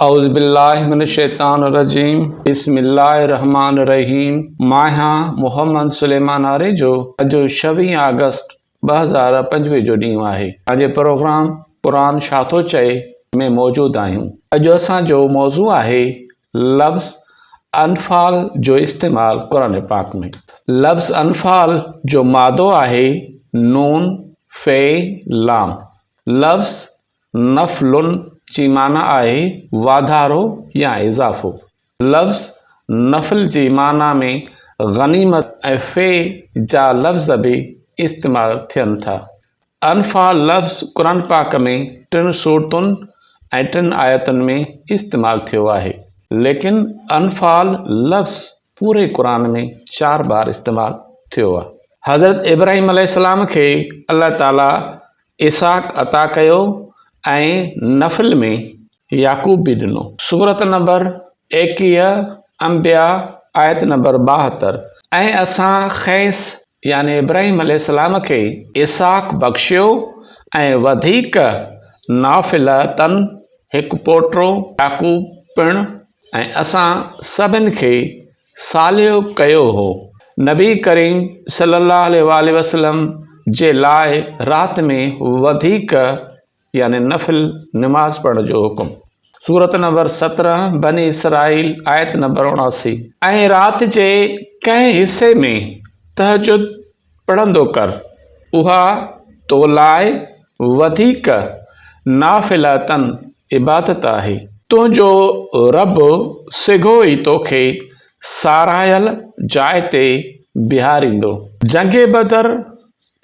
اعوذ بالله من الشيطان الرجيم بسم الله الرحمن الرحيم مان آهيان محمد سليمان آريجو اڄ ڇويهه آگسٽ 2025 جو ڏينهن آهي پنهنجي پروگرام قرآن ڇا ٿو چئي ۾ موجود آهيون اڄ اسان جو موضوع آهي لفظ انفال جو استعمال قرآن پاڪ ۾ لفظ انفال جو مادو آهي نون في لام لفظ نفل جي معنيٰ آهي واڌارو يا اضافو. لفظ نفل جي معنيٰ ۾ غنيمت ۽ في جا لفظ به استعمال ٿين ٿا. انفال لفظ قرآن پاڪ ۾ ٽن سورتن ۽ ٽن آيتن ۾ استعمال ٿيو آهي. ليڪن انفال لفظ پوري قرآن ۾ چار بار استعمال ٿيو آهي. حضرت ابراهيم عليه السلام کي الله تعاليٰ اسحاق عطا ڪيو ۽ نفل ۾ يعقوب به ڏنو. سورت نمبر 21 انبياء آيت نمبر 72 ۽ اسان کيس، يعني ابراهيم عليه السلام کي، اسحاق بخشيو ۽ وڌيڪ نافلة هڪ پوٽو يعقوب پڻ ۽ اسان سڀن کي صالح ڪيو هو. نبي ڪريم صلي الله عليه واٰله وسلم جي لاء رات ۾ وڌيڪ يعني نفل نماز پڙهڻ جو حڪم. سورت نمبر 17 بني اسرائيل آيت نمبر 79. ۽ رات جي ڪنهن حصي ۾ تهجد پڙهندو ڪر، اها تو لاء وڌيڪ نافلةً عبادت آهي. تنهنجو رب سگهو ئي توکي ساراهيل جاء تي بيهاريندو. جنگ بدر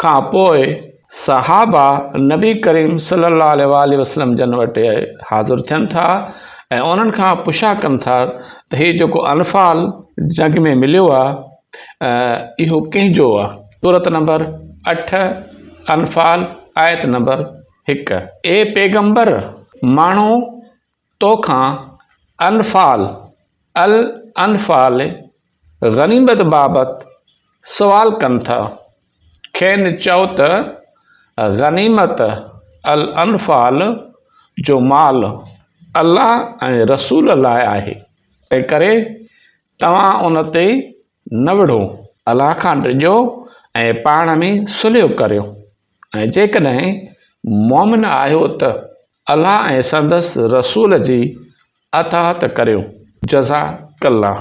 کان پوء صحابه نبي ڪريم صلي الله عليه واٰله وسلم جن وٽ حاضر ٿين ٿا ۽ انهن کان پڇا ڪن ٿا ته هي جيڪو انفال جنگ ۾ مليو آهي اهو ڪنهن جو آهي؟ سورت نمبر اٺ انفال آيت نمبر هڪ. اي پيغمبر! ماڻهو تو کان انفال، الانفال، غنيمت بابت سوال ڪن ٿا، کين چئو ته غنيمت، الانفال، جو مال الله ۽ رسول لاء آهي، تنهنڪري توهان ان تي نه وڙهو، الله کان ڊڄو ۽ پاڻ ۾ صلح ڪريو ۽ جيڪڏهن مؤمن آهيو ته الله ۽ سندس رسول جي اطاعت ڪريو. جزاڪ الله.